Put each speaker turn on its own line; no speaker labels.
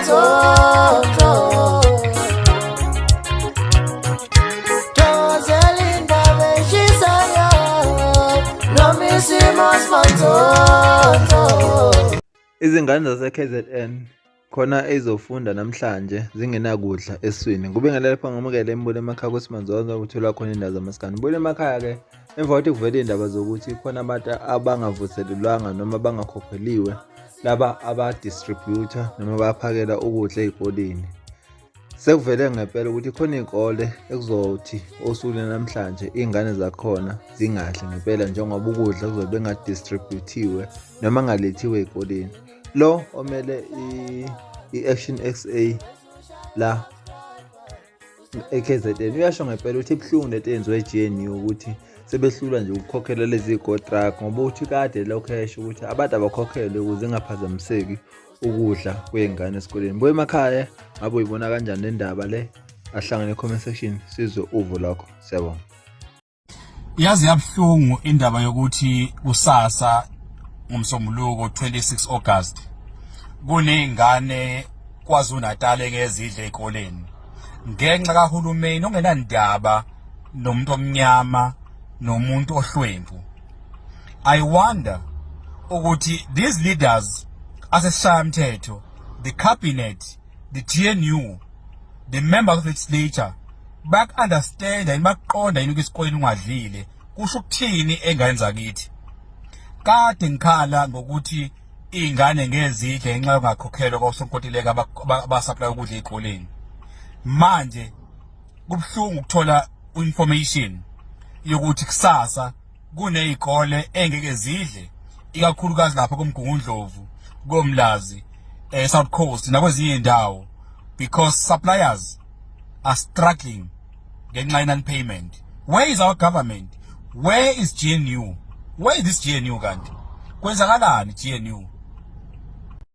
Manzonzo. Thokozela indaba eshisayo noma isimo simanzonzo.
Izingane zase-KZN khona ezofunda namhlanje zingenakudla eswini. Kubingelele lapha ngamukele embule emakhaya kuSimanzonzo kutholwa khona indaba zamaskandi. Mbule emakhaya-ke emva kokuthi kuvele iy'ndaba zokuthi khona abantu abangavuselelwanga noma abangakhokheliwe laba abadistributha noma abaphakela ukudla ey'koleni. Sekuvele ngempela ukuthi khona iy'kole ekuzothi osukwini namhlanje iy'ngane zakhona zingadli ngempela njengoba ukudla kuzobe bengadistributhiwe noma kungalethiwe ey'koleni. Lo omele i-Action S_A la e-K_Z_N uyasho ngempela ukuthi ibuhlungu lento eyenziwa i-G_N_U ukuthi sebehlulwa nje ukukhokhela lezi kontrakt ngoba uthi kade lokhu esho ukuthi abantu abakhokhelwe ukuze ingaphazamiseki ukudla kwey'ngane esikoleni. Buya emakhaya ngabe uyibona kanjani le ndaba le? Ahlangane e-comment section sizwe uvo lwakho. Siyabonga.
Yazi yabuhlungu indaba yokuthi kusasa ngomsombuluko 26 August kunezingane KwaZulu-Natal engezidle ezikoleni ngenxa kahulumeni ongenandaba nomuntu omnyama nomuntu ohlwempu. I wonder ukuthi these leaders asesishayamthetho, the cabinet, the GNU, the members of legislature baku-understanda yini, bakuqonda yini ukuthi esikoleni ungadlile kusho ukuthini engane zakithi. Kade ngikhala ngokuthi iy'ngane ngezidle ngenxa yokungakhokhelwa kosonkontileka abasaplaya ukudla ey'koleni. Manje kubuhlungu ukuthola information yokuthi kusasa kuney'kole engeke zidle, ikakhulukazi lapha koMgungundlovu, koMlazi, e-South Coast nakwezinye iy'ndawo, because suppliers are struggling ngenxa ye-non-payment. Where is our government? Where is GNU? Where is this GNU kanti? Kwenzakalani GNU?